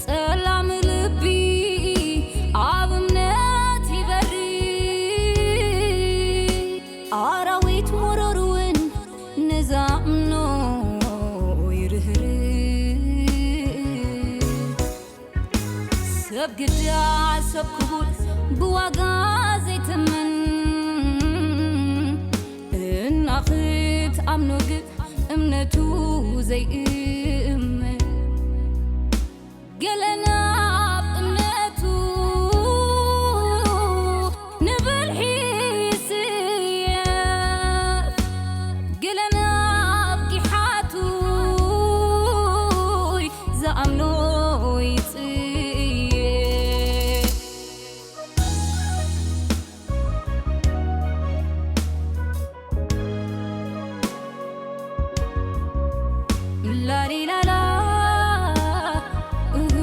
ጸላም ልቢ ኣብ እምነት ይበሪ፣ ኣራዊት መረር እውን ንዛምኖ ይርህርህ። ሰብ ግዳ ሰብ ክቡር ብዋጋ ዘይትምን፣ እና ክትኣምኖ ግን እምነቱ ዘይእመን። ገለ ናብ እምነቱ ንብልሒ ይስየፍ፣ ገለ ናብ ጊሓቱ ዝኣምኖ ይጽየፍ። ላሊላላ፣ እሁ፣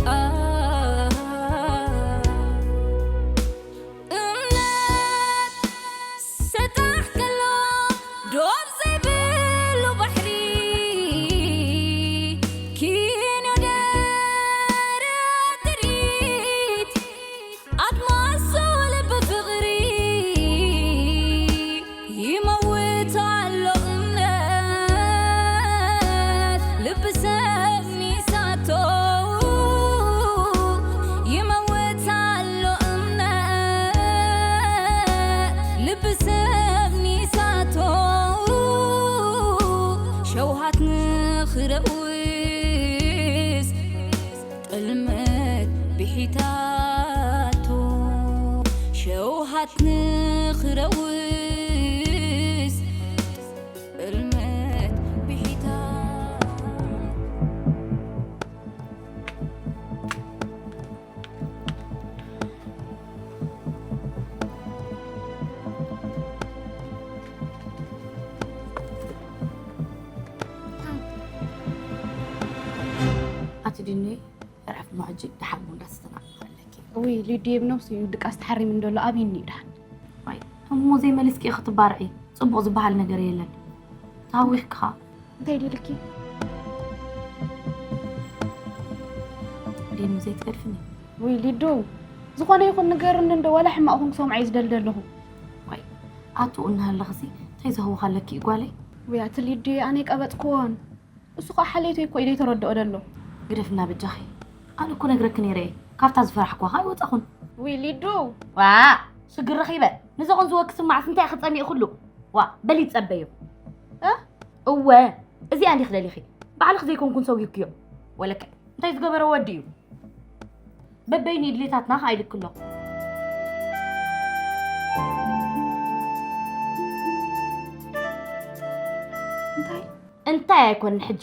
ኣ። እምነት ሰጣሕ ከሎ ዶብ ዘይብሉ ባሕሪ፣ ኪኖ ደረት ትርኢት ኣድማስ ልቢ ፍቕሪ፣ ይመውት ኣሎ እምነት ልቢ ሰብ ሚሳቶ፣ ይመውት ኣሎ እምነት ልቢ ሰብ ሚሳቶ፣ ሸውሃት ንኽረውስ ጥልመት ብሒታቶ፣ ሸውሃት ንኽረውስ ጥልመት ብሒታቶ። ኣቲ ድኒ፣ ርዕፍ እሞ ሕጂ ደሓን እሞ እንዳስተናቐቐ ኣለኪ። ውይ፣ ሊድየ ብነብሱ እዩ ድቃስ ተሓሪሙ እንደሎ፣ ኣብይኒ እዩ ደሓን። ዋይ፣ እሞ ዘይመሊስኪ ክትባርዒ፣ ጽቡቕ ዝበሃል ነገር የለን። ታዊኽካ። እንታይ ደልኪ? ዲኑ ዘይትገድፍኒ። ውይ፣ ሊዱ፣ ዝኾነ ይኹን ንገርኒ እንዶ፣ ዋላ ሕማቕ ኹን ክሰምዖ እዩ ዝደሊ ዘለኹ። ዋይ፣ ኣቱኡ እናሃለኽሲ እንታይ ዝህውኻ ኣለኪ እዩ ጓለይ? ውይ፣ ኣቲ ሊድየ፣ ኣነ ኣይቀበጽክዎን። እሱ ኸኣ ሓልየተይ እኮ እዩ ዘይተረድኦ ደሎ። ግደፍና በጃኺ። ኣነ እኮ ነግረኪ ነይረ እየ። ካብታ ዝፈራሕክዋ ኸኣ ኣይወጻኹን። ውይ፣ ሊዱ። ዋ፣ ሽግር ረኺበ። ንዘቕንዝወኪ ስማዕስ እንታይ ክጸሚእ ኩሉ? ዋ፣ በሊ ጸበዮ። እ? እወ፣ እዚኣ እንዲኺ ደሊኺ። ባዕልኺ ዘይኮንኩን ሰጒግክዮ። ወለከ እንታይ ዝገበረ ወዲ እዩ? በበይኑ ድሌታትና ኸኣ ይልክሎ። እንታይ? እንታይ ኣይኮንን ሕጂ?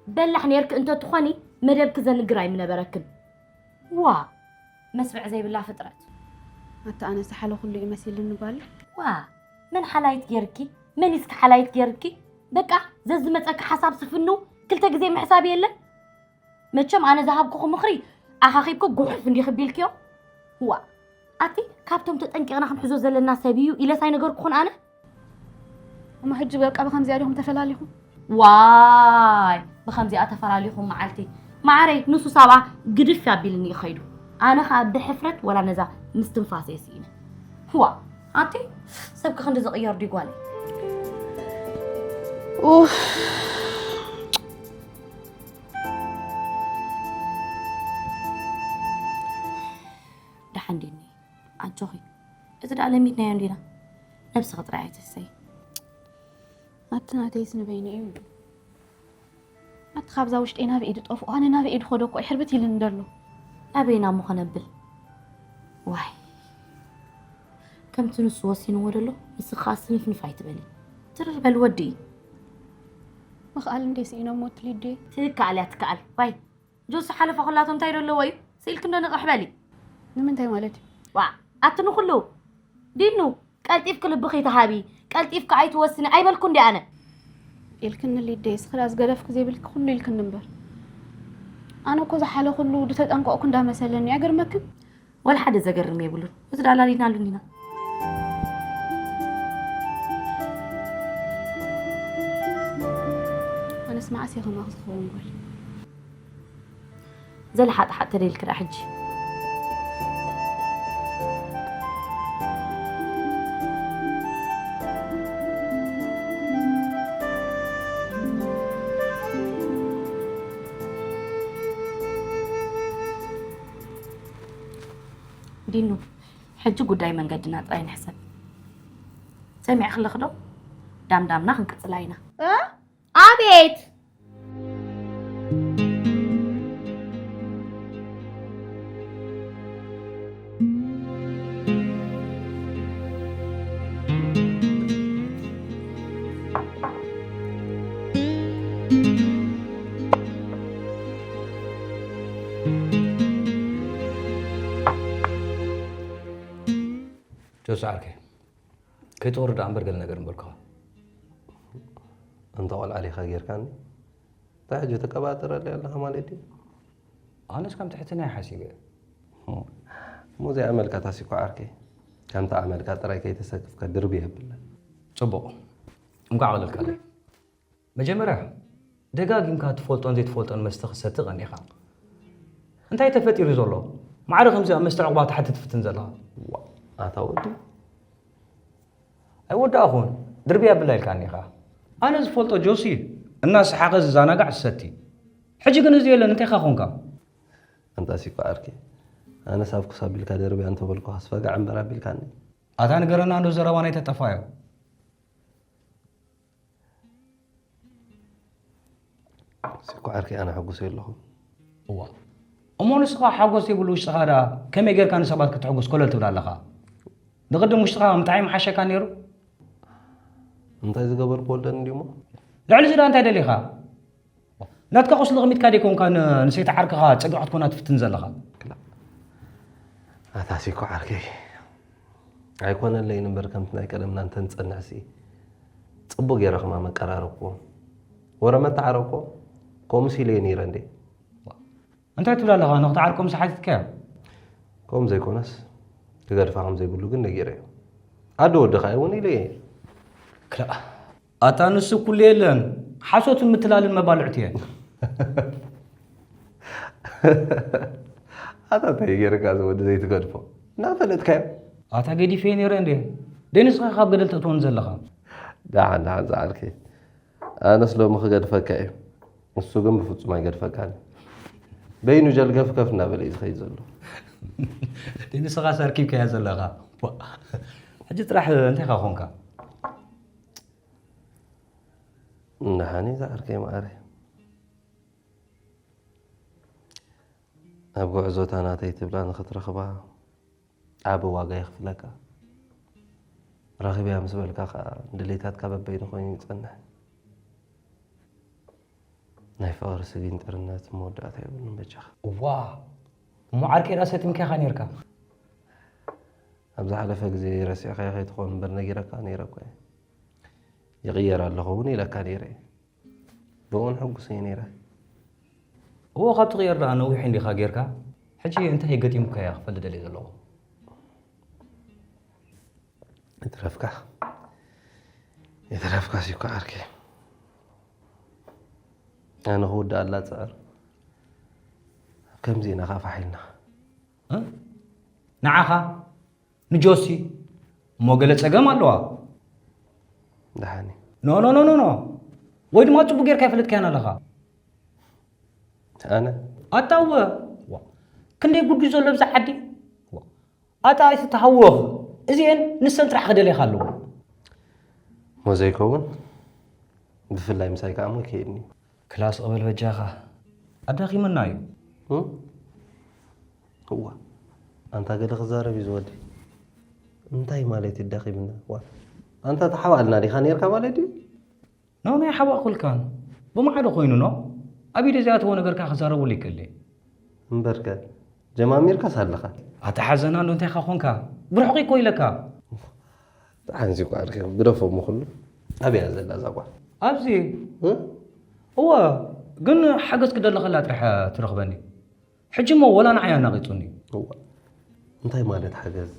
በላሕ ኔርኪ እንተትኾኒ መደብኪ ዘንግር ኣይምነበረክን። ዋ! መስምዕ ዘይብላ ፍጥረት። ኣታ ኣነ ዝሓለኹሉ እዩ መሲልኒ ጓለይ። ዋ! መን ሓላይት ጌርኪ? መን እስኪ ሓላይት ጌርኪ? በቃ ዘዝመጸኪ ሓሳብ ስፍኑ ክልተ ግዜ ምሕሳብ የለን። መቸም ኣነ ዝሃብኩኺ ምኽሪ ኣኻኺብኪ ጉሕፍ እንዲኺ ቢልክዮ። ዋ! ኣቲ ካብቶም ተጠንቂቕና ክንሕዞ ዘለና ሰብ እዩ ኢለስ ኣይነገርኩኽን ኣነ? እሞ ሕጂ በቃ ብኸምዚኣ ዲኹም ተፈላሊኹም? ዋይ፣ ብኸምዚኣ ተፈላሊኹም መዓልቲ። መዓረይ፣ ንሱ ሳብኣ ግድፍ ኣቢልኒ እዩ ኸይዱ። ኣነ ኸኣ ብሕፍረት ወላ ነዛ ምስትንፋሰይ ስኢነ። ዋ፣ ኣቲ ሰብኪ ክንዲ ዝቕየር ድዩ ጓለይ? ኡፍ። ደሓን ዲኒ? ኣጆኺ። እዚ ደኣ ለሚድናዮ እንዲና። ነብስኺ ጥራይ ኣይትህሰይ። ኣቲ ናተይስ ንበይኑ እዩ። ኣቲ ካብዛ ውሽጠይ ናበይ ድጠፍኦ፣ ኣነ ናበይ ድኸዶ እኮ እዩ ሕርብት ኢልኒ ደሎ። ናበይና እሞ ኸነብል? ዋይ። ከምቲ ንሱ ወሲንዎ ደሎ፣ ንስኺ ኸኣ ስንፍንፍ ኣይትበሊ። ትርር በሊ ወዲ እዩ። ምኽኣል እንዴ ስኢኖሞ ትሊዴ? ትከኣል እያ ትከኣል። ዋይ። ጆሲ ሓለፋ ኩላቶም እንታይ ዶ ኣለዎ እዩ? ስኢልኪ እንዶ ንቕሕ በሊ። ንምንታይ ማለት እዩ? ዋእ፣ ኣቲ ንኹሉ ዲኑ፣ ቀልጢፍኪ ልብኺ ተሃቢ፣ ቀልጢፍኪ ኣይትወስኒ ኣይበልኩ እንዲ ኣነ። ኢልክኒ ሊዴ፣ እስኺ ዳኣ ዝገደፍኪ ዘይብልኪ ኩሉ ኢልክኒ እምበር። ኣነ እኮ ዝሓለኹሉ ዝተጠንቀቕኩ እንዳመሰለኒ፣ ኣይገርመክን? ወላ ሓደ ዘገርም የብሉን። እዚ ዳኣ ኣላሊድናሉ እንዲና። ኣነስ መዓስ እዩ ከማኹ ዝኸውን ጓል? ዘለ ሓጥሓጥ ተደይልኪ ደኣ ሕጂ። ዲኑ፣ ሕጂ ጉዳይ መንገድና ጥራይ ንሕሰብ። ሰሚዕኪ ኣለኺ ዶ? ዳምዳምና ክንቅጽላ ኢና። እ? ኣቤት! ጆስ ዓርከይ፣ ከይትወርድ ደኣ እምበር ገለ ነገር ምበልኩኻ። ኣንታ ቆልዓ ዲኻ ጌርካኒ? እንታይ ሕጂ ተቀባጥረለይ ኣለኻ ማለት ድዩ? ኣነስ ከም ትሕትና እየ ሓሲበ። እሞ እዚኣ ኣመልካ ታሲኮ ዓርከይ፣ ከምቲ ኣመልካ ጥራይ ከይተሰክፍካ ድርቢ የብላ። ጽቡቕ፣ እንኳዕ ቀለልካለይ። መጀመርያ ደጋጊምካ ትፈልጦን ዘይትፈልጦን መስተ ክትሰቲ ቀኒኻ። እንታይ ተፈጢሩ ዘሎ? ማዕረ ከምዚ ኣብ መስተ ዕቑባ ትሓቲ ትፍትን ዘለኻ? ዋ፣ ኣታ ወዲ። ኣይወዳእኹን፣ ድርብያ ብላ ኢልካኒ ኢኻ። ኣነ ዝፈልጦ ጆሲ እናሰሓቐ ዝዛናጋዕ ዝሰቲ። ሕጂ ግን እዚ የለን፣ እንታይ ኢኻ ኾንካ? ኣንታ ሲኮ ዓርከይ፣ ኣነስ ኣብ ኩስ ኣቢልካ ደርብያ እንተበልኩኻስ ፈጋዕ እምበር ኣቢልካኒ። ኣታ ንገረና እንዶ ዘረባ ናይ ተጠፋዮ። ሲኮ ዓርከይ ኣነ ሕጉስ የለኹን። እዋ። እሞ ንስኻ ሓጎስ ዘይብሉ ውሽጥኻ ደኣ ከመይ ጌርካ ንሰባት ከተሕጉስ ኮለል ትብል ኣለኻ? ንቕድም ውሽጥኻ ምጥዓይ ምሓሸካ ነይሩ? እንታይ ዝገበርኩ ወልደን እንዲሞ? ልዕሊ እዚ ደኣ እንታይ ደሊኻ? ናትካ ቁስሊ ቕሚጥካ ደይኮንካ ን-፣ ንሰይቲ ዓርክኻ ጸግዒ ክትኮና ትፍትን ዘለኻ? ክላ-፣ ኣታ ሲኮ ዓርከይ፣ ኣይኮነለይን እምበር ከምቲ ናይ ቀደምና እንተንጸንሕሲ፣ ጽቡቕ ገይረ ከማ መቀራረብኩዎ። ወረ መተዓረቅኩዎ፣ ከምኡስ ኢለ እየ ነይረ እንዴ። እንታይ ትብል ኣለኻ? ንኽትዓርቆም ዝሓቲትካዮ? ከምኡ ዘይኮነስ፣ ክገድፋ ከም ዘይብሉ ግን ነጊረዮ። ኣደ ወድኻ እውን ኢለ እየ። ክላእ፣ ኣታ ንሱ ኩሉ የለን፣ ሓሶትን ምትላልን መባልዕቱ እየን። ኣታ እንታይ ገይርካ እዚ ወዲ ዘይትገድፎ? እናፈለጥካዮ? ኣታ ገዲፈዮ ነይረ እንዴ? ደይ ንስኻ ካብ ገደል ተእትወኒ ዘለኻ? ደሓን፣ ደሓን ዝዓርከይ። ኣነስ ሎሚ ክገድፈካ እየ። ንሱ ግን ብፍጹም ኣይገድፈካን። በይኑ ጀልገፍከፍ እናበለ እዩ ዝኸይድ ዘሎ። ደይ ንስኻስ ኣርኪብካዮ ዘለኻ? ቧ። ሕጂ ጥራሕ እንታይ ኢኻ ኾንካ? ደሓን እዩ ዝዓርከይ መዓረይ። ኣብ ጉዕዞ እታ ናተይ ትብላ ንኽትረኽባ ዓቢ ዋጋ የኽፍለካ። ረኺበያ ምስ በልካ ኸኣ ድሌታትካ በበይኑ ኮይኑ ይጸንሕ። ናይ ፍቕሪ ስጊንጥርነት መወዳእታ የብሉን በጃኻ። እዋ፣ እሞ ዓርከይ ደኣ ሰጢምካ ኢኻ ኔርካ። ኣብ ዝሓለፈ ግዜ ረሲዕካዮ ከይትኸውን እምበር ነጊረካ ነይረ እኮ እየ። ይቕየር ኣለኹ እውን ኢለካ ነይረ እየ። ብእውን ሕጉስ እየ ነይረ። እዎ፣ ካብ ትቕየር ደኣ ነዊሕ እንዲኻ ጌርካ። ሕጂ እንታይ ገጢሙካ እያ ክፈልጥ ደልየ ዘለኹ። ይትረፍካ። ይትረፍካ ሲኮ ዓርከይ። ኣነ ክውዳእ ኣላ ጽዕር። ኣብ ከምዚ ኢና ኸኣ ፋሕ ኢልና። እ? ንዓኻ? ንጆሲ? እሞ ገለ ጸገም ኣለዋ። ደሓን እዩ። ኖ፣ ኖ፣ ኖ፣ ኖ፣ ኖ። ወይ ድማ ጽቡቅ ጌርካ ኣይፈለጥካያን ኣለኻ። ኣነ? ኣታ እወ። ዋ። ክንደይ ጉድ እዩ ዘሎ ኣብዚ ዓዲ። ዋ። ኣታ ኣይትተሃወኽ። እዚኤን ንሰን ጥራሕ ክደልያኻ ኣለዎ። እሞ ዘይከውን? ብፍላይ ምሳይ ከኣ እሞ ይከይድኒ። ክላስ ቅበል በጃኻ። ኣዳኺመና እዩ። እም? እዋ፣ ኣንታ ገለ ክዛረብ እዩ ዝወዲ። እንታይ ማለት እዩ ኣዳኺምና? ዋ፣ ኣንታ ተሓባእልና ዲኻ ኔርካ ማለት ድዩ? ኖ፣ ናይ ሓባእኩልካን። ብማዕዶ ኮይኑ ኖ። ኣብ ኢደ ዘይኣተዎ ነገርካ ክዛረበሉ ይክእል እየ። እምበርከ፣ ጀማሚርካስ ኣለኻ። ኣታ ሓዘና እንዶ እንታይ ኢኻ ኾንካ? ብርሑቕ እኮ ኢለካ። ደሓን እዚ ጓል ከ ግደፎ እሞ ኩሉ። ኣበይ እያ ዘላ እዛ ጓል? ኣብዚ። እ? እወ፣ ግን ሓገዝ ክደሊ ከላ ጥራሕ ትረኽበኒ። ሕጂ እሞ ወላ ንዓይ ኣናቒጹኒ። እዋ። እንታይ ማለት ሓገዝ?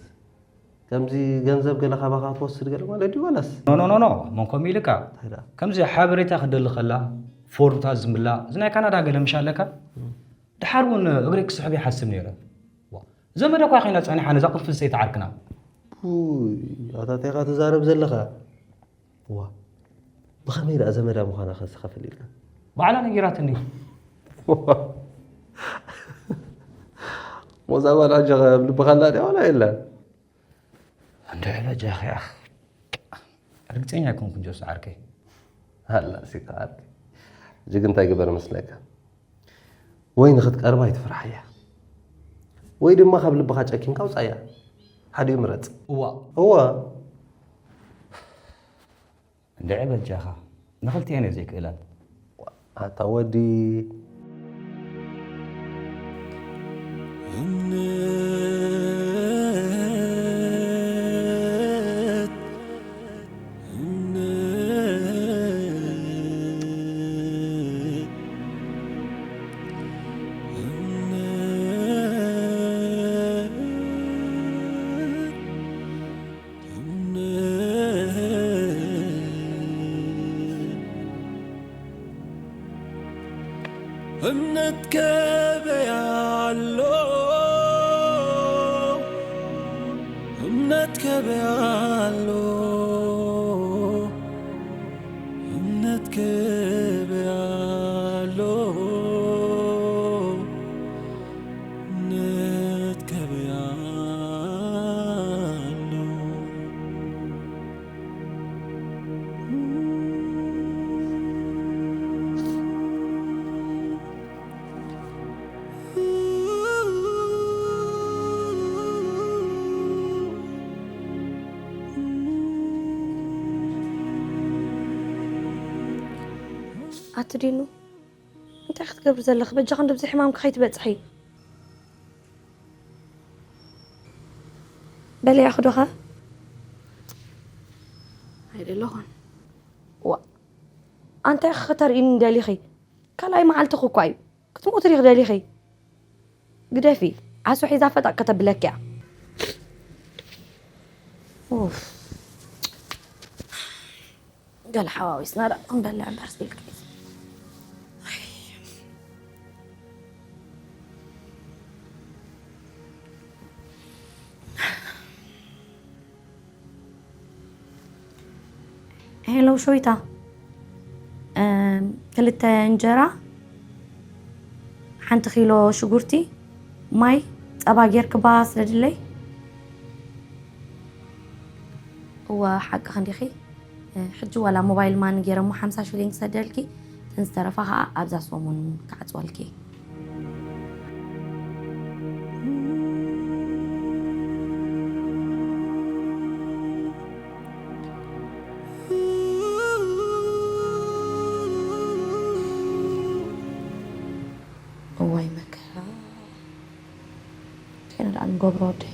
ከምዚ ገንዘብ ገለ ካባኻ ትወስድ ገለ ማለት ድዩ ዋላስ? ኖ፣ ኖ፣ ኖ፣ ኖ። መን ከምኡ ኢልካ? እንታይ ደኣ? ከምዚ ሓበሬታ ክደሊ ከላ ፎርምታት ዝምላ፣ እዚ ናይ ካናዳ ገለ ምሽ ኣለካ? ድሓር እውን እግረይ ክስሕብ ይሓስብ ነይረ። ዋ፣ ዘመደ እኳ ኮይና ጸኒሓ ነዛ ቅንፍልሰይቲ ዓርክና። ኡይ፣ ኣታ እንታይ ኢኻ ትዛረብ ዘለኻ? ዋ፣ ብኸመይ ደኣ ዘመዳ ምዃና ከ ስኻ ፈሊጥካ? ባዕላ ነጊራትኒ። ሞዛ ጓል ሕጂ ከ ኣብ ልብኻ ኣላ ድያ ዋላ የላን? እንድዒ በጃኺ ኣኽ። ርግጸኛ ኣይኮንኩን ጆስ ዓርከይ። ኣላ ሲካ ዓርከይ። ሕጂ ግን እንታይ ግበር መስለካ? ወይ ንኽትቀርባ ኣይትፍርሓያ። ወይ ድማ ካብ ልብኻ ጨኪንካ ኣውጻያ። ሓዲኡ ምረጽ። እዋ። እዋ። እንድዒ በጃኻ። ንኽልቲኤን እየ ዘይክእለን። ኣታ ወዲ። እምነት፣ እምነት፣ እምነት። እምነት፣ እምነት ገበያ ኣሎ፣ እምነት ገበያ ኣሎ፣ እምነት ገበያ ኣሎ። እምነት ገበያ ኣሎ። ኣቲ ዲኑ፣ እንታይ ክትገብሪ ዘለኺ? በጃኺ እንደብዚ ሕማምኪ ከይትበጽሒ። በለያ ክዶኻ? ኣይደለኹን። ዋ፣ ኣንታይ ኢኺ ከተርእይኒ ደሊኺ? ካልኣይ መዓልትኺ እኳ እዩ። ክትሞቲ ዲኺ ደሊኺ? ግደፊ፣ ዓሶ ሒዛ ፈጠቕ ከተብለኪ እያ። ኡፍ። ገለ ሓዋዊስና ደኣ ክንበልዕ እምበር ስኢልካ እዩ። ሄሎ ሾይታ፣ እም፣ ክልተ እንጀራ፣ ሓንቲ ኪሎ ሽጉርቲ፣ ማይ፣ ጸባ ጌርክባ ስደድለይ። እወ፣ ሓቅኺ እንዲኺ። ሕጂ ዋላ ሞባይል ማኒ ገይረ እሞ ሓምሳ ሽሊንግ ክሰደልኪ፣ እተን ዝተረፋ ኸኣ ኣብዛ ሰሙን ክዓጽወልኪ። እዋይ መከራ፣ እንታይ ኢና ደኣ ንገብሮ ወደይ?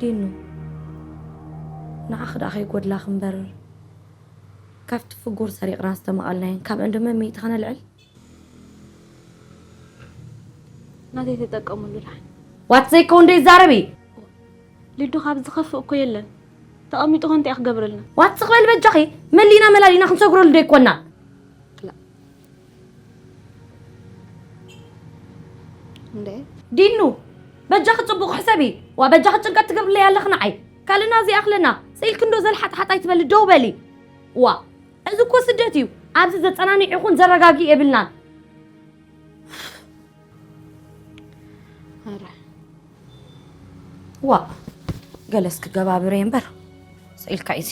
ዲኑ፣ ንዓኺ ደኣ ከይጎድላኺ እምበር፣ ካብቲ ፍጉር ሰሪቕና ዝተመቐልናየን ካብአን ድማ ሚእቲ ከነልዕል። ናተይ ተጠቀሙሉ ደሓን። ዋት ዘይከውን ደይ ዛረቢ። ሊዱ፣ ካብ ዝኸፍእ እኮ የለን። ተቐሚጡ ኸ እንታይ ክገብረልና? ዋት ስቕ በል በጃኺ። መሊና መላሊና ክንሰግረሉ ዶ ይኮና? ክላ-፣ እንዴ? ዲኑ፣ በጃኺ ጽቡቕ ሕሰቢ። ዋ፣ በጃኺ ጭንቀት ትገብርለይ ኣለኺ ንዓይ። ካልእና ዘይኣኽለና። ስኢልኪ እንዶ ዘልሓጥሓጥ ኣይትበሊ፣ ደው በሊ። ዋ፣ እዚ እኮ ስደት እዩ። ኣብዚ ዘጸናንዕ ይኹን ዘረጋግእ የብልናን። ኣረ። ዋ፣ ገለስ ክገባብር እየ እምበር፣ ስኢልካ እዩ እዚ።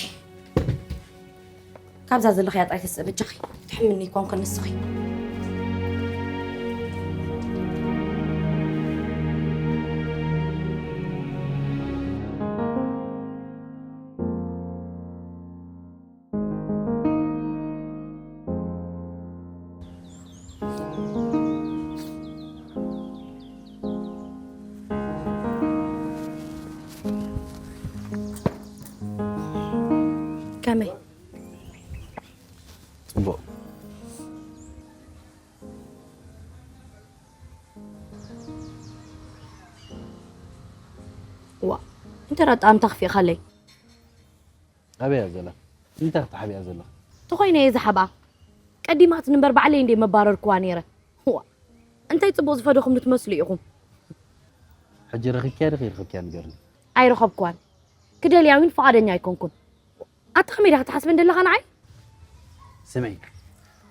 ካብዛ ዘለኽያ ጥራይ ተስእ በጃኺ። ትሕምኒ ይኮንክን ንስኺ። ከመይ? ጽቡቕ። ዋ፣ እንተ ራጣ ኣምታ ክፊእኻለይ። ኣበይ እያ ዘላ? እንታይ ክትሓብያ ዘለኻ? ተኾይነ እየ ዝሓብኣ። ቀዲማት ንበር ባዕለይ እንደ መባረርክዋ ነይረ። ዋ፣ እንታይ ጽቡቕ ዝፈደኹም ንትመስሉ ኢኹም። ሕጂ ረኺብክያ ዲኺ? ረኺብክያ ንገርኒ። ኣይረኸብክዋን። ክደልያ እውን ፍቓደኛ ኣይኮንኩን። ኣታ ከመይ ዳ ክትሓስበ እንደለኻ ንዓይ? ስምዒ፣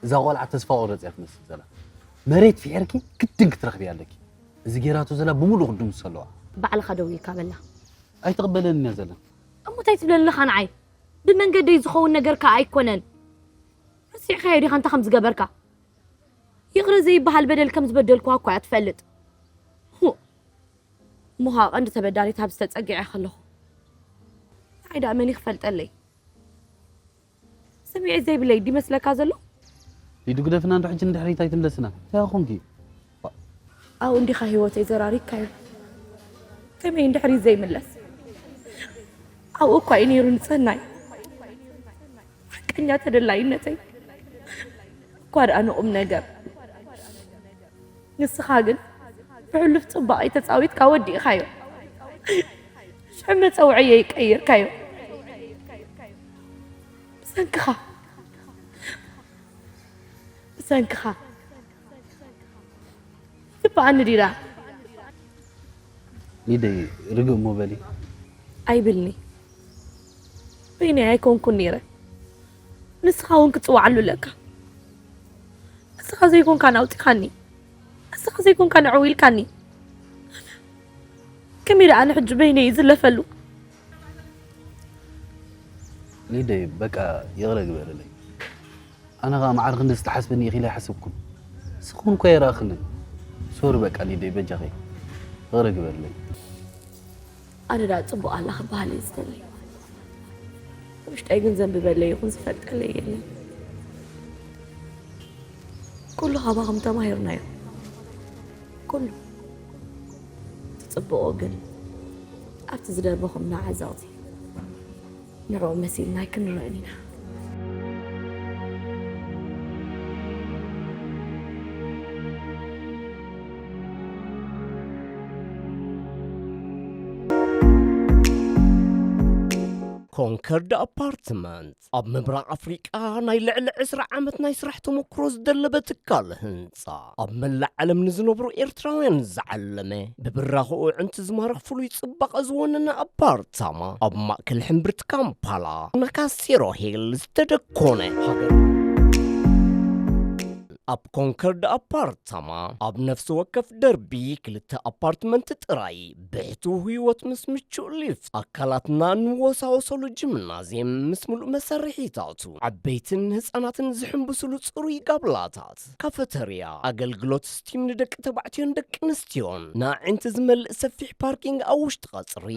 እዛ ቆልዓ ተስፋ ቆረጽ እያ ትመስል ዘላ። መሬት ፍሒርኪ ግድን ክትረኽብያ ኣለኪ። እዚ ጌራቶ ዘላ ብምሉእ ክድምስሶ ኣለዋ። ባዕልኻ ደው ኢልካ በላ። ኣይትቕበለንን እያ ዘላ። እሞ እንታይ ትብለኒ ኣለኻ ንዓይ? ብመንገደይ ዝኸውን ነገር ከኣ ኣይኮነን። ረሲዕካዮ ዲኻ እንታይ ከም ዝገበርካ? ይቕረ ዘይበሃል በደል ከም ዝበደልኩዋ እኳ እያ ትፈልጥ። ሁ! እሞ ኸኣ ቀንዲ ተበዳሊት ኣብዚ ተጸጊዐ ከለኹ፣ ንዓይ ደኣ መን እዩ ክፈልጠለይ? ስምዒት ዘይብለይ ድዩ መስለካ ዘሎ? ሊዱ ግደፍና እንዶ ሕጂ ንድሕሪት ኣይትምለስና። እንታይ ኾንኪ? ኣብኡ እንዲኻ ህይወተይ ዘራሪግካዮ። ከመይ እንድሕሪት ዘይምለስ? ኣብኡ እኳ እዩ ነይሩ ንጽህናይ። ሓቀኛ ተደላይነተይ። እኳ ደኣ ንቑም ነገር። ንስኻ ግን ብሕሉፍ ጽባቐይ ተጻዊትካ ወዲእኻዮ። ሽሕ መጸውዐየይ ቀይርካዮ። ብሰንክኻ። ብሰንክኻ። ይግብኣኒ ድዩ ደኣ? ሊደይ፣ ርግእ እሞ በሊ። ኣይብልኒ። በይነይ ኣይኮንኩን ነይረ። ንስኻ እውን ክትጽውዓሉ ኣለካ። ንስኻ ዘይኮንካ ናውጺኻኒ። ንስኻ ዘይኮንካ ንዕው ኢልካኒ። ከመይ ደኣ ንሕጂ በይነይ ይዝለፈሉ? ሊደይ፣ በቃ ይቕረ ግበርለይ። ኣነ ኸኣ ማዕረ ክንድዚ ትሓስብኒ ኢኺ ኢለ ኣይሓሰብኩን። ንስኺ እውን እኮ ኣይረኣኽንን። ሶሪ በቃ ሊደይ በጃኺ። ይቕረ ግበርለይ። ኣነ ደኣ ጽቡቕ ኣላ ክበሃል እየ ዝደሊ። ውሽጠይ ግን ዘንብበለይ ይኹን ዝፈልጠለይ የለን። ኩሉ ካባኹም ተማሂርናዮ። ኩሉ። እቲ ጽቡቑ ግን ኣብቲ ዝደርበኹምና ዓዘቕቲ ንዕኡ መሲልና ኣይክንረኣን ኢና። ኮንከርድ ኣፓርትመንት ኣብ ምብራቕ ኣፍሪቃ ናይ ልዕሊ ዕስራ ዓመት ናይ ስራሕ ተመክሮ ዝደለበ ትካል ህንጻ፣ ኣብ መላእ ዓለም ንዝነብሩ ኤርትራውያን ዝዓለመ፣ ብብራኸኡ ኣዕንቲ ዝማርኽ ፍሉይ ጽባቐ ዝወነነ ኣፓርታማ፣ ኣብ ማእከል ሕምብርቲ ካምፓላ፣ ናካሴሮ ሂል ዝተደኮነ ሃገር። ኣብ ኮንከርድ ኣፓርታማ፣ ኣብ ነፍሲ ወከፍ ደርቢ ክልተ ኣፓርትመንት ጥራይ፣ ብሕቱው ህይወት ምስ ምቹእ ሊፍት፣ ኣካላትና እንወሳወሰሉ ጂምናዝየም ምስ ምሉእ መሳርሒታቱ፣ ዓበይትን ህጻናትን ዝሕንብስሉ ጽሩይ ጋብላታት፣ ካፈተርያ፣ ኣገልግሎት ስቲም ንደቂ ተባዕትዮን ደቂ ኣንስትዮን፣ ንኣዒንቲ ዝመልእ ሰፊሕ ፓርኪንግ ኣብ ውሽጢ ቀጽሪ።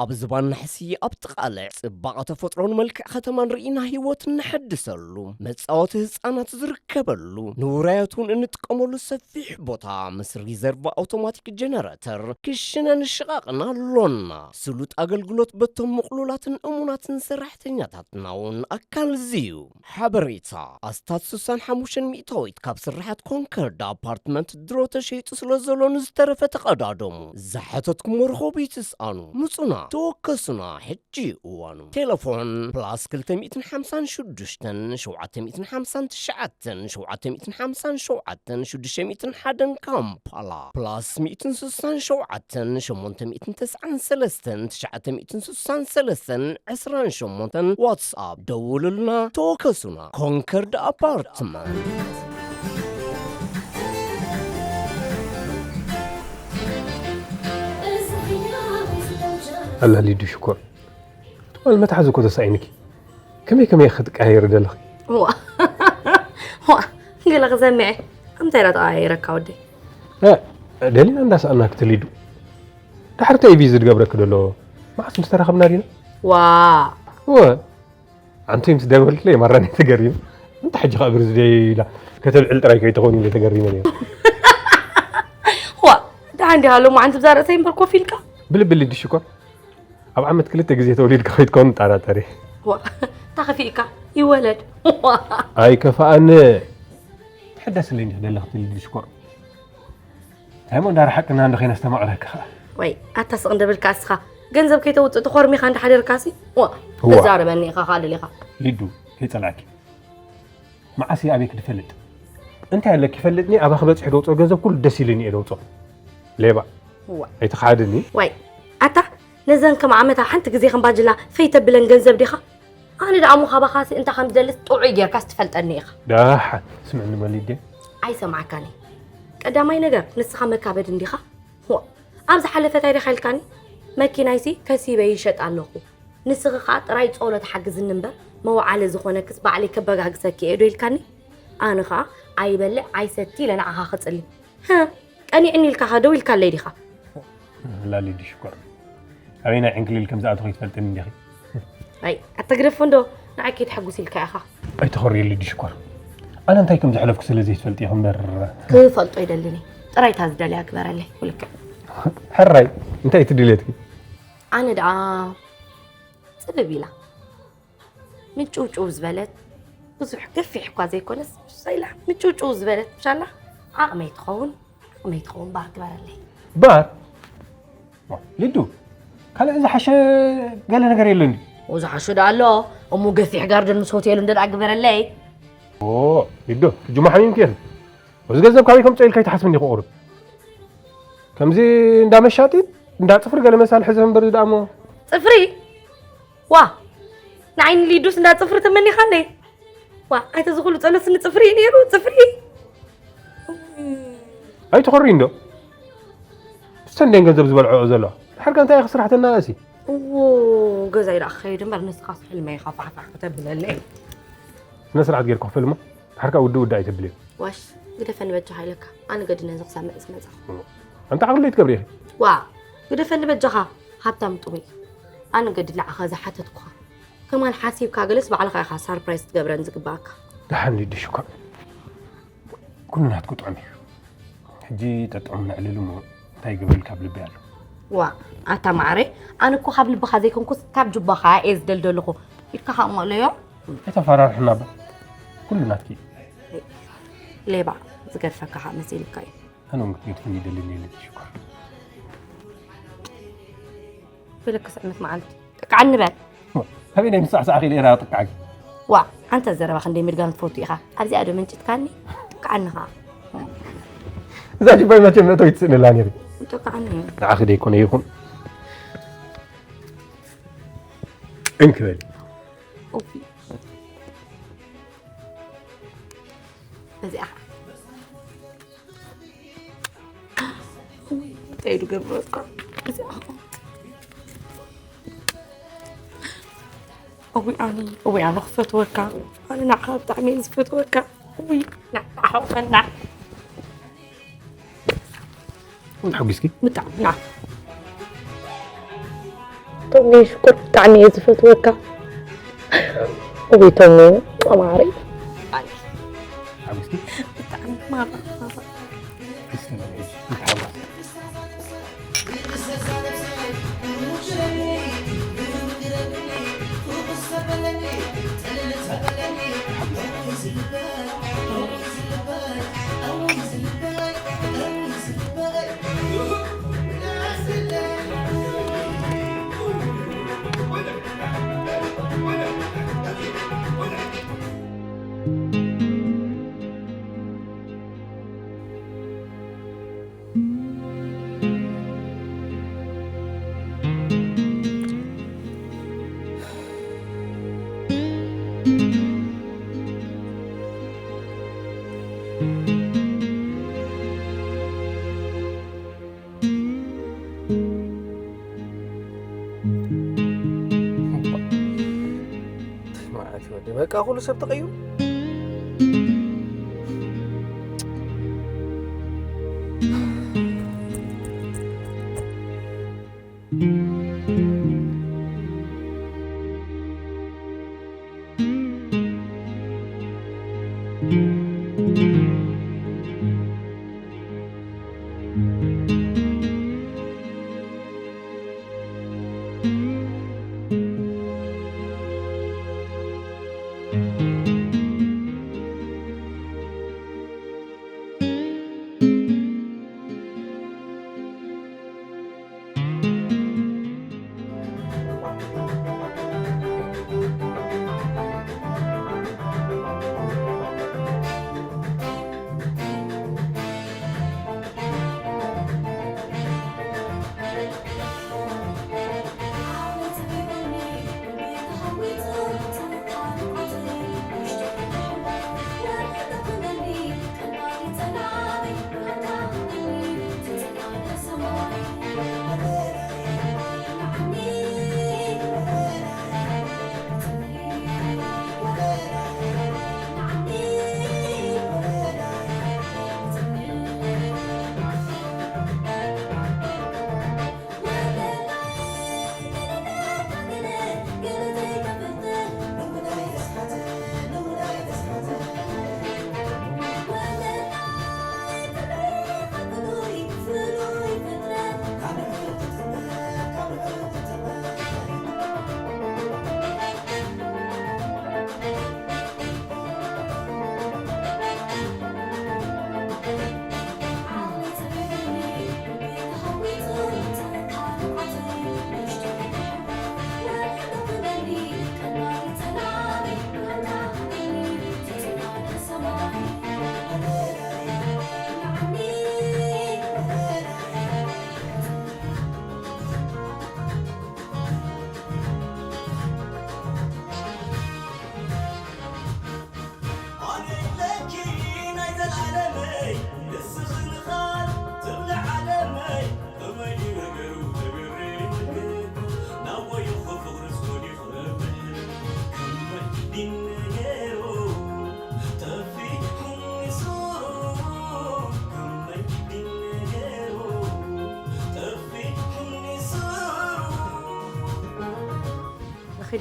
ኣብ ዝባን ናሕሲ ኣብ ጥቓ ልዕ ጽባቐ ተፈጥሮን መልክዕ ከተማን ርኢና ህይወት እነሐድሰሉ፣ መጻወቲ ህጻናት ዝርከበሉ፣ ንውራያት እውን እንጥቀመሉ ሰፊሕ ቦታ ምስ ሪዘርቭ ኣውቶማቲክ ጀነረተር ክሽነን ሽቓቕን ኣሎና። ስሉጥ ኣገልግሎት በቶም ምቕሉላትን እሙናትን ሰራሕተኛታትና እውን ኣካል እዚ እዩ። ሓበሬታ፣ ኣስታት ስሳን ሓሙሽተን ሚእታዊት ካብ ስርሓት ኮንከርድ ኣፓርትመንት ድሮ ተሸይጡ ስለ ዘሎ ንዝተረፈ ተቐዳደሙ። ዝሓተትኩሞ ርኸቡ ይትስኣኑ። ምጹና፣ ተወከሱና፣ ሕጂ እዩ እዋኑ። ቴሌፎን ፕላስ ክልተ ሚእትን ሓምሳን ሽዱሽተን ሸውዓተ ሚእትን ሓምሳን ትሽዓተን ሸውዓተ ሚእትን ሓምሳን ሸውዓተን ሽዱሽተ ሚእትን ሓደን ካምፓላ፣ ፕላስ ሚእትን ስሳን ሸውዓተን ሸሞንተ ሚእትን ተስዓን ሰለስተን ትሽዓተ ሚእትን ስሳን ሰለስተን ዕስራን ሸሞንተን ዋትስኣፕ ደውሉልና፣ ተወከሱና። ኮንከርድ ኣፓርትመንት። ኣላ ሊዱ ሽኮር። ትማል መትሓዚ እኮ ተሳኢንኪ። ከመይ ከመይ ክትቀያየሪ ደለኺ? ዋ፣ ዋ፣ ገለ ክሰምዐ። ኣምታይ ኢላ ተቐያይረካ ወደይ? እ፣ ደሊና እንዳሰኣናኪ ተሊዱ። ዳሕሪ እንታይ እዩ ቢዚ ዝገብረኪ ደሎ? መዓስ ምስ ተራኸብና ዲና? ዋ። ወ፣ ኣንቲ ምስ ደወልክለይ ማራኒ ተገሪሙ። እንተ ሕጂ ከኣ ብርዝደይ ኢላ ከተብዕል ጥራይ ከይትኾን ኢለ ተገሪመ ነይረ። ዋ፣ ደሓን ዲኻ ሎማዓንቲ ብዛ ርእሰይ እምበር ኮፍ ኢልካ? ብልቢ ሊዱ ሽኮር። ኣብ ዓመት ክልተ ግዜ ተወሊድካ ከይትከውን እጠራጠር እየ። ዋ፣ ተኸፊእካ ይወለድ። ኣይከፍኣን። ሕዳስ ለኝ ደለኽቲ ሊዱ ሽኮር። እንታይ እሞ እንዳረሓቅና እንዶ ከይነስተማቕረካ ኸዓ። ወይ ኣታ ስቕ እንደበልካ እስኻ። ገንዘብ ከይተውፅእ ተኾርሚኻ እንዳሓደርካሲ። ዋ፣ እዋ። ተዛረበኒ ኢኻ ኸዓ ደሊኻ። ሊዱ፣ ከይጸልኣኪ። መዓስ እየ ኣበይ ክድፈልጥ? እንታይ ኣለኪ ይፈልጥኒ፣ ኣባኺ በፂሑ ደውፅኦ ገንዘብ ኩሉ ደስ ኢሉኒ እየ ደውፅኦ። ሌባ። እዋ። ኣይትኸሓድኒ። ዋይ፣ ኣታ ነዘን ከም ዓመታ ሓንቲ ግዜ ከም ባጅላ ፈይተብለን ገንዘብ ዲኻ? ኣነ ደኣ እሞ ካባኻሲ እንታይ ከም ዝደልስ ጥዑይ ጌርካስ ትፈልጠኒ ኢኻ። ደሓን ስምዕኒ መሊዴ። ኣይሰማዕካኒ። ቀዳማይ ነገር ንስኻ መካበድ እንዲኻ። ዋ፣ ኣብ ዝሓለፈ እንታይ ዲኻ ኢልካኒ? መኪናይሲ ከሲበ ይሸጥ ኣለኹ። ንስኺ ኸኣ ጥራይ ጸሎት ሓግዝኒ እምበር መውዓሊ ዝኾነክስ ባዕለይ ከበጋግሰኪ እየ ዶ ኢልካኒ? ኣነ ኸኣ ኣይበልዕ ኣይሰቲ ኢለ ንዓኻ ክጽሊ። ሃ፣ ቀኒዕኒ ኢልካ ኸ ደው ኢልካለይ ዲኻ? ላሊዲ ሽኮር። ኣበይ ናይ ዕንክሊል ከም ዝኣተኹ ይትፈልጥኒ እንዲኺ። ኣይ፣ ኣተግደፎ እንዶ፣ ንዓይ ከይትሐጉስ ኢልካ ኢኻ። ኣይተኾርየሊ ዲሽኮር። ኣነ እንታይ ከም ዘሕለፍኩ ስለ ዘይትፈልጢ ኢኹ እምበር። ክፈልጦ ይደልን እየ። ጥራይ እታ ዝደልያ ግበረለይ፣ ውልቅዕ። ሕራይ፣ እንታይ እቲ ድሌትኪ? ኣነ ደኣ ጽብብ ኢላ። ምጭውጭው ዝበለት፣ ብዙሕ ገፊሕ እኳ ዘይኮነስ፣ ንሳ ኢላ ምጭውጭው ዝበለት፣ ምሻላ ዓቕመይ ትኸውን፣ ዓቕመይ ትኸውን ባር ግበረለይ። ባር? ዋ፣ ሊዱ፣ ካልእ ዝሓሸ ገለ ነገር የለን ድዩ? ኦ፣ ዝሓሸ ደኣ ኣሎ። እሞ ገፊሕ ጋርደን ምስ ሆቴሉ እንደ ደኣ ግበረለይ። ኦ፣ ሊዱ፣ ሕጂ እሞ ሓሚምኪ ኢኺ። እዚ ገንዘብ ካበይ ከምጽኦ ኢልካ ኣይትሓስብን ኢኺ ቁሩብ። ከምዚ እንዳ መሻጢት፣ እንዳ ጽፍሪ ገለ መሳሊ ሕዘ እምበር እዚ ደኣ እሞ። ጽፍሪ? ዋ! ንዓይ ንሊዱስ እንዳ ጽፍሪ ተመኒኻለይ? ዋ፣ ኣይተ ዝኹሉ ጸሎትስ ንጽፍሪ እዩ ነይሩ፣ ጽፍሪ። ኣይትኾሪ እንዶ። ስተንደን ገንዘብ ዝበልዖ ዘሎ። ድሓር ከ እንታይ ኢኺ ስራሕ ተናእሲ? እዎ፣ ገዛይ ደኣ ክኸይድ እምበር ንስኻስ ሕልመይ ኢኻ ፋሕፋሕ ክተብለለይ። ስነ ስርዓት ጌርኩ ክፈል እሞ፣ ድሓር ከ ውድእ ውድእ ኣይተብልዮ። ዋሽ፣ ግደፈኒ በጃኻ ኢለካ። ኣነ ገድነ እዚ ክሰምዕ ዝመጻኹ። ኣንታ ዓቕሊ ትገብሪ ኢኺ። ዋ፣ ግደፈኒ በጃኻ፣ ሃብታም ጥሙይ። ኣነ ገዲ ንዓኻ ዝሓተትኩኻ። ከማን ሓሲብካ ገለስ ባዕልኻ ኢኻ ሳርፕራይዝ ክትገብረን ዝግባኣካ። ደሓን ሊዱ ሽኮር። ኩሉ ናትኩ ጥዑም እዩ። ሕጂ ጠጥዑም ነዕልሉ እሞ እንታይ ይገብረልካ ኣብ ልቢ ኣሎ። ዋ፣ ኣታ ማዓረይ፣ ኣነ እኮ ካብ ልብኻ ዘይኮንኩስ ካብ ጁባኻ እየ ዝደልደልኹ። ኢድካ ከኣ እሞ እለዮ። ኣይተፈራርሕና እባ። ኩሉ ናትኪ እዩ። ሌባ፣ ዝገድፈካ ከኣ መሲሉካ እዩ። ኣነ እውን ክትገድፍኒ ይደሊ እኒኤ ሊዱ ሽኮር። በለካ ስዕመት መዓልቲ። ጥቃዓኒ በል። ኣበይ ናይ ምሳዕሳዕ ኺኢለ እየ ጥቃዓኪ? ዋ፣ ኣንተ ዘረባ ክንደይ ምድጋም ትፈቱ ኢኻ። ኣብዚኣ ዶ መንጭትካኒ? ጥቃዓኒ ኸዓ። እዛ ጅባይ መቸም መእተዊ ትስእነላ ነይሪ። ጥቃዓኒ። ንዓኺ ደይኮነ ይኹን። እንክበል። ኦፊ። በዚኣ ኸዓ። እንታይ ዱ ገብረካ? እዚኣ ኸዓ። እውይ ኣነ፣ እውይ ኣነ ክፈትወካ። ኣነ ንዓኻ ብጣዕሚ እየ ዝፈትወካ። እውይ፣ ንዓኻ ሓውፈና። እንታይ ሓጒስኪ? ብጣዕሚ፣ ና። ቶሚ ሽኮር ብጣዕሚ እየ ዝፈትወካ። እውይ ቶሚ፣ ማዓረይ። ሓጒስኪ? ብጣዕሚ ማራ፣ ማራ። መዓት ወዲ በቃ ኩሉ ሰብ ተቐይሩ።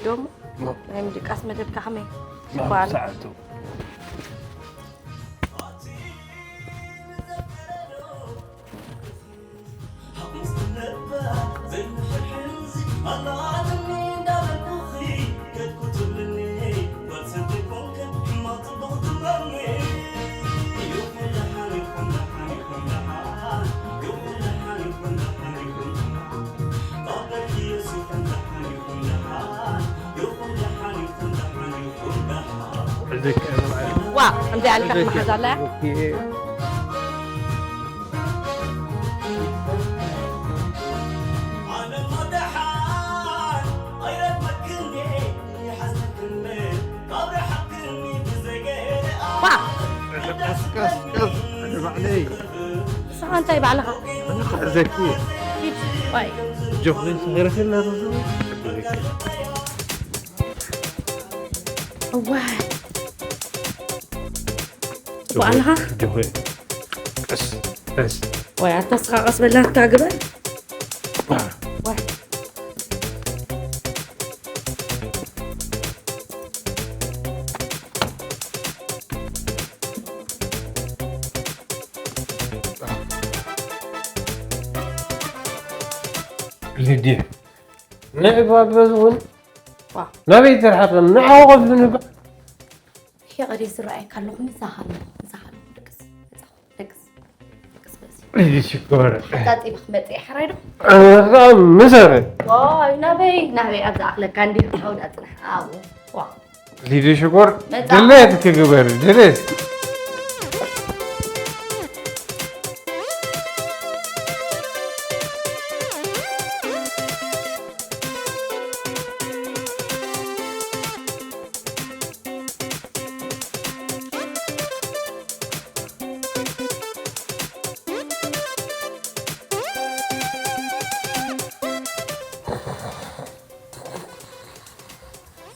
ዶሞ ናይ ሙዚቃስ መደብካ ከመይ? ሽኮር። ሰዓቱ። ዋ፣ ከምዚ ኣልካ መሓዛ ኣላ። ዋ! ቀስ፣ ቀስ፣ ቀስ፣ ባዕለይ። ንስኻ እንታይ ባዕልኻ? ኣነ ክሕዘኪ። ሂድ፣ ዋይ። ጆኽሪ ሰኺረኪ ኣለኺ። እዋይ። ጽቡቕ ኣለኻ? ጆኽሪ። ቀስ፣ ቀስ። ዋይ፣ ኣታ ንስኻ ቀስ በላ፣ ኣታ ግበር። ዋይ። ሊድየ፣ ንዕባ በዚ እውን ዋ። ናበይ ትርሓቕ? ንዓኹ ከፍሊ ንባ። ይቕሪ ዝረኣየካ ኣለኹ፣ ንሳኻ ኣለኹ፣ ንሳኻ ኣለኹ፣ ደቅስ፣ መጻኹ፣ ደቅስ፣ ደቅስ በዚ። ሊድየ ሽኮር። ሓጻጺበ ክመጽእ እየ፣ ሕራይ ዶ? ኣነ ኸኣ ምሰረ። ዋይ፣ ናበይ፣ ናበይ ኣብ ዝኣኽለካ እንዲሁ ሓውዳ ጽናሕ። ኣዎ፣ ዋ። ሊድየ ሽኮር፣ መጻ። ድሌትኪ ግበሪ፣ ድሌት።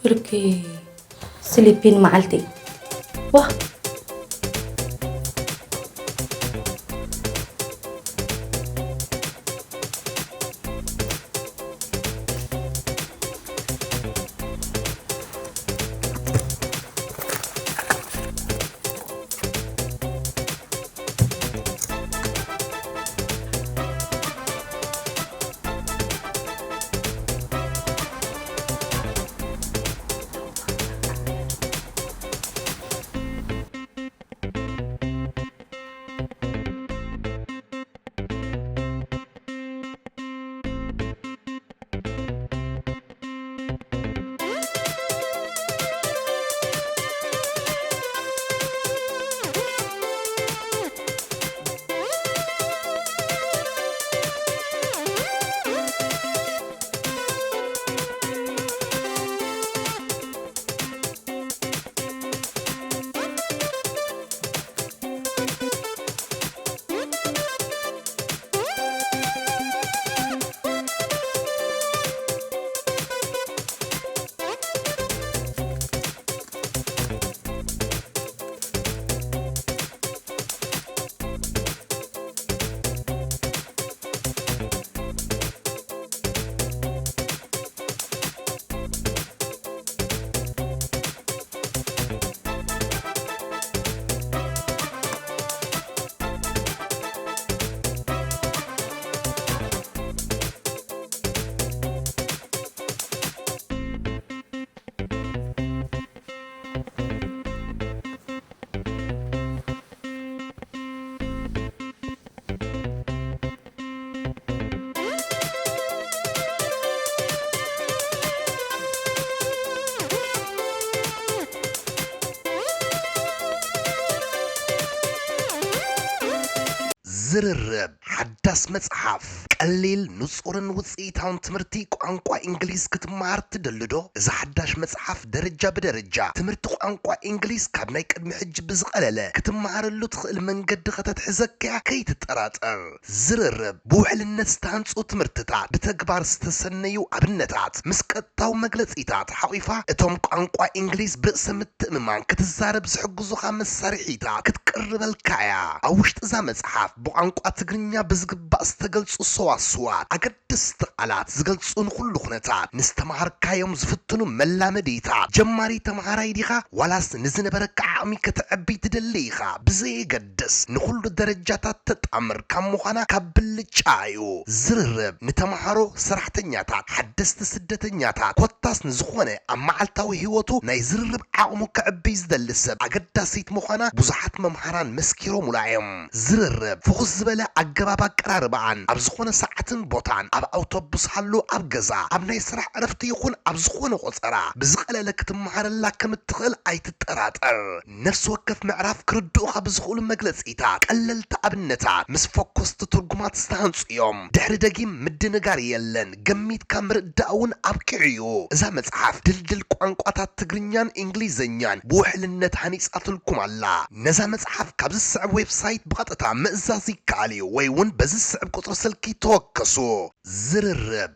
ብርኪ ስሊፒን መዓልቲ። ዋ። ዝርርብ ሓዳስ መጽሓፍ። ቀሊል፣ ንጹርን ውጽኢታውን ትምህርቲ ቋንቋ እንግሊዝ ክትመሃር ትደሊ ዶ? እዛ ሓዳሽ መጽሓፍ ደረጃ ብደረጃ ትምህርቲ ቋንቋ እንግሊዝ ካብ ናይ ቅድሚ ሕጂ ብዝቐለለ ክትመሃረሉ ትኽእል መንገዲ ከተትሕዘካ እያ፣ ከይትጠራጠር። ዝርርብ ብውሕልነት ዝተሃንጹ ትምህርትታት፣ ብተግባር ዝተሰነዩ ኣብነታት፣ ምስ ቀጥታዊ መግለጺታት ሓቑፋ፣ እቶም ቋንቋ እንግሊዝ ብርእሰ ምትእምማን ክትዛረብ ዝሕግዙኻ መሳርሒታት ክትቅርበልካ እያ። ኣብ ውሽጢ እዛ መጽሓፍ ብቋንቋ ቋንቋ ትግርኛ ብዝግባእ ዝተገልጹ ሰዋስዋት፣ ኣገደስቲ ቃላት ዝገልጹ ንኹሉ ኩነታት፣ ንዝተምሃርካዮም ዝፍትኑ መላመዲታት፣ ጀማሪ ተምሃራይ ዲኻ ዋላስ ንዝነበረካ ዓቕሚ ከተዕቢ ትደሊ ኢኻ ብዘየገድስ፣ ንኹሉ ደረጃታት ተጣምር ካብ ምዃና ካብ ብልጫ እዩ። ዝርርብ ንተምሃሮ፣ ሰራሕተኛታት፣ ሓደስቲ ስደተኛታት፣ ኮታስ ንዝኾነ ኣብ መዓልታዊ ህይወቱ ናይ ዝርርብ ዓቕሙ ከዕብይ ዝደሊ ሰብ ኣገዳሲት ምዃና ብዙሓት መምሃራን መስኪሮምላ እዮም። ዝርርብ ፍኹስ ዝበለ ኣገባብ ኣቀራርባኣን ኣብ ዝኾነ ሰዓትን ቦታን፣ ኣብ ኣውቶቡስ ሃሉ፣ ኣብ ገዛ፣ ኣብ ናይ ስራሕ ዕረፍቲ ይኹን ኣብ ዝኾነ ቆጸራ ብዝቐለለ ክትመሃረላ ከም እትኽእል ኣይትጠራጠር። ነፍሲ ወከፍ ምዕራፍ ክርድኡኻ ብዝኽእሉ መግለጺታት፣ ቀለልቲ ኣብነታት ምስ ፈኮስቲ ትርጉማት ዝተሃንጹ እዮም። ድሕሪ ደጊም ምድንጋር የለን፣ ገሚትካ ምርዳእ እውን ኣብቂዑ እዩ። እዛ መጽሓፍ ድልድል ቋንቋታት ትግርኛን እንግሊዝኛን ብውሕልነት ሃኒጻትልኩም ኣላ። ነዛ መጽሓፍ ካብ ዝስዕብ ዌብሳይት ብቐጥታ ምእዛዝ ይከኣል እዩ፣ ወይ እውን በዚ ዝስዕብ ቁጽሪ ስልኪ ተወከሱ። ዝርርብ።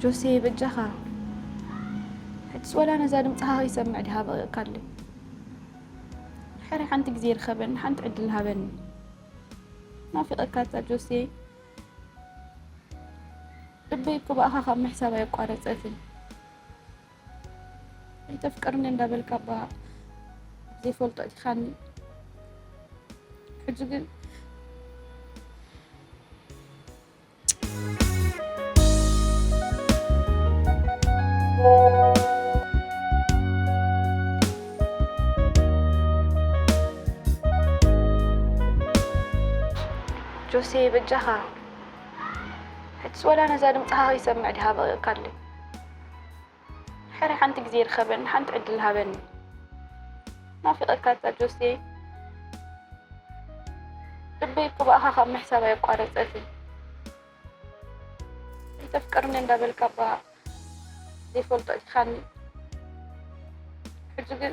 ጆሴ፣ በጃኻ ሕጅስ ወላ ነዛ ድምፅኻ ከይሰምዕ ዲኻ በቒቕካለይ? ሕረ ሓንቲ ግዜ ርኸበኒ፣ ሓንቲ ዕድል ሃበኒ። ናፊቐካ እታ ጆሴ። ልበይ እኮ ብኣኻ ካብ ምሕሳብ ኣየቋረጸትን። ኣይተፍቅርኒ እንዳበልካ እባ ዘይፈልጦ እቲኻኒ። ሕጂ ግን ጆሴ፣ በጃኻ ሕጅስ ወላ ነዛ ድምፅኻ ከይሰምዕ ዲኻ በቒቕካለይ? ሕረ ሓንቲ ግዜ ርኸበኒ፣ ሓንቲ ዕድል ሃበኒ። ናፊቐካ እታ ጆሴ። ልበይ እኮ ብኣኻ ካብ ምሕሳብ ኣየቋረጸትን። ኣይተፍቅርኒ እንዳበልካ እባ ዘይፈልጦ እቲኻኒ። ሕጂ ግን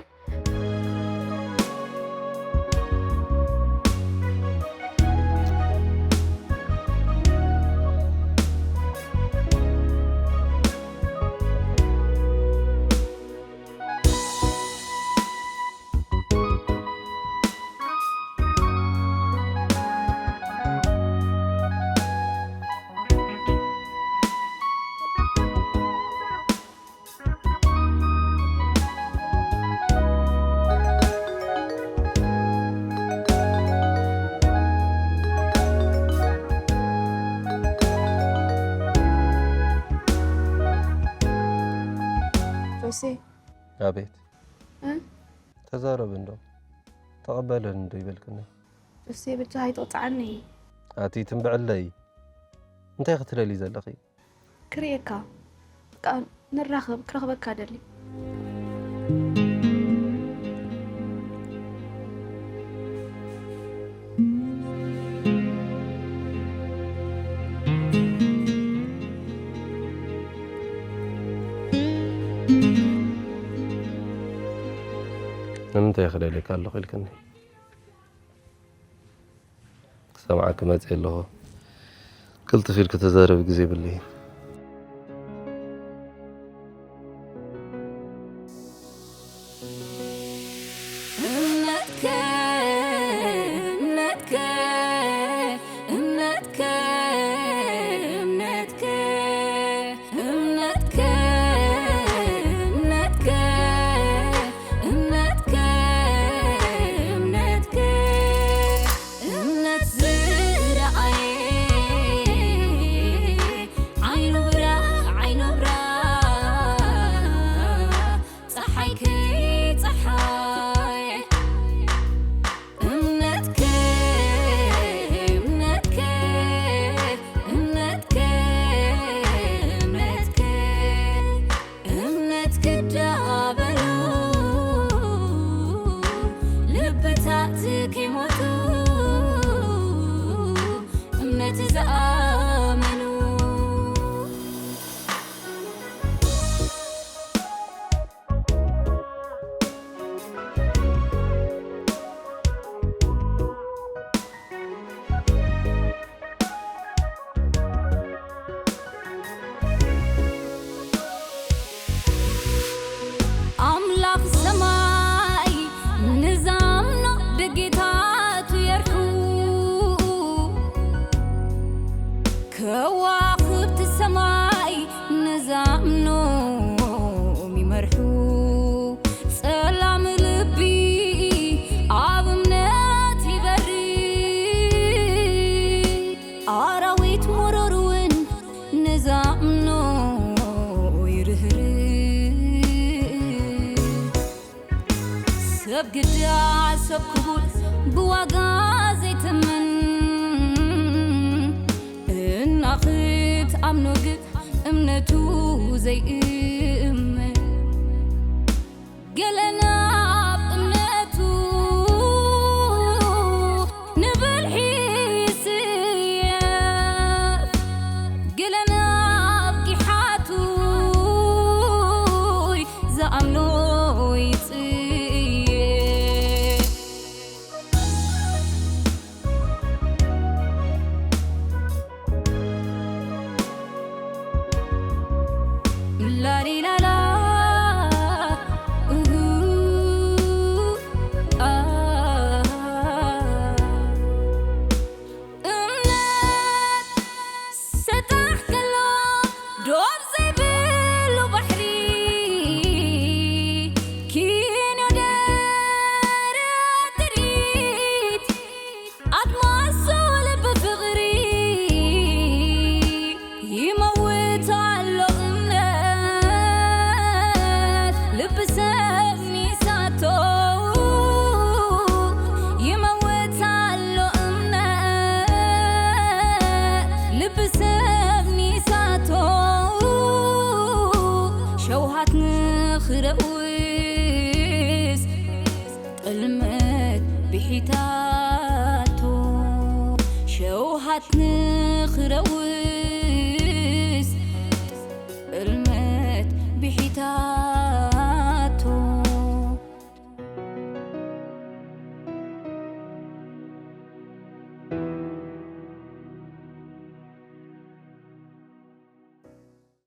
ጆሴ። ኣቤት። እ? ተዛረቢ እንዶ። ተቐበለኒ እንዶ ይበልክኒ። ጆሴ፣ ብቻ ኣይትቕጽዓኒ። ኣቲ ትንብዕለይ። እንታይ ክትደሊ ዘለኺ? ክርእየካ። በቃ ንራኸብ፣ ክረኽበካ ደሊ። ንምንታይ ክደልየካ ኣለኹ ኢልክኒ? ክሰምዓኪ መጽእ ኣለኹ። ክልጥፍ ኢልኪ ተዛረቢ ግዜ የብለይን። እምነትከ እምነትከ እምነትከ እምነትከ እምነትከ እምነትከ እምነትከ እምነትከ እምነት ዝረኣየ ዓይኑ ብራ ዓይኑ ብራ ጸሓይኪ ጸሓይ እምነትከ እምነትከ እምነትከ እምነትከ እምነት ክዳበሉ ልብታት ከይሞቱ እምነት ዝኣመኑ ኣምላኽ ሰማይ ንዛምኖ ደጌታቱ የርሑ ከዋኽብቲ ሰማይ ንዛምኖም ይመርሑ ጸላም ልቢ ኣብ እምነት ይበሪ ኣራዊት መሮር እውን ንዛምኖ ይርህር ሰብ ግዳ ሰብ ክቡር ብዋጋ ዘይትምን እናኽት ኣምኖ ግን እምነቱ ዘይእመን ገለ ናብ እምነቱ ንብልሒ ይስየፍ ገለ ናብ ጊሓቱ ዝኣምኖ ይጽየፍ ላሊላላ እምነት ሰጣሕ ከሎ ዶብ ዘይብሉ ባሕሪ ኪኖ ደረት ትርኢት ኣድማሱ ልቢ ፍቕሪ ይመውት ኣሎ እምነት ልቢ ሰብ ሚሳቶ ይመውት ኣሎ እምነት ልቢ ሰብ ሚሳቶ ሸውሃት ንኽረውስ ጥልመት ብሒታቶ ሸውሃት ንኽረውስ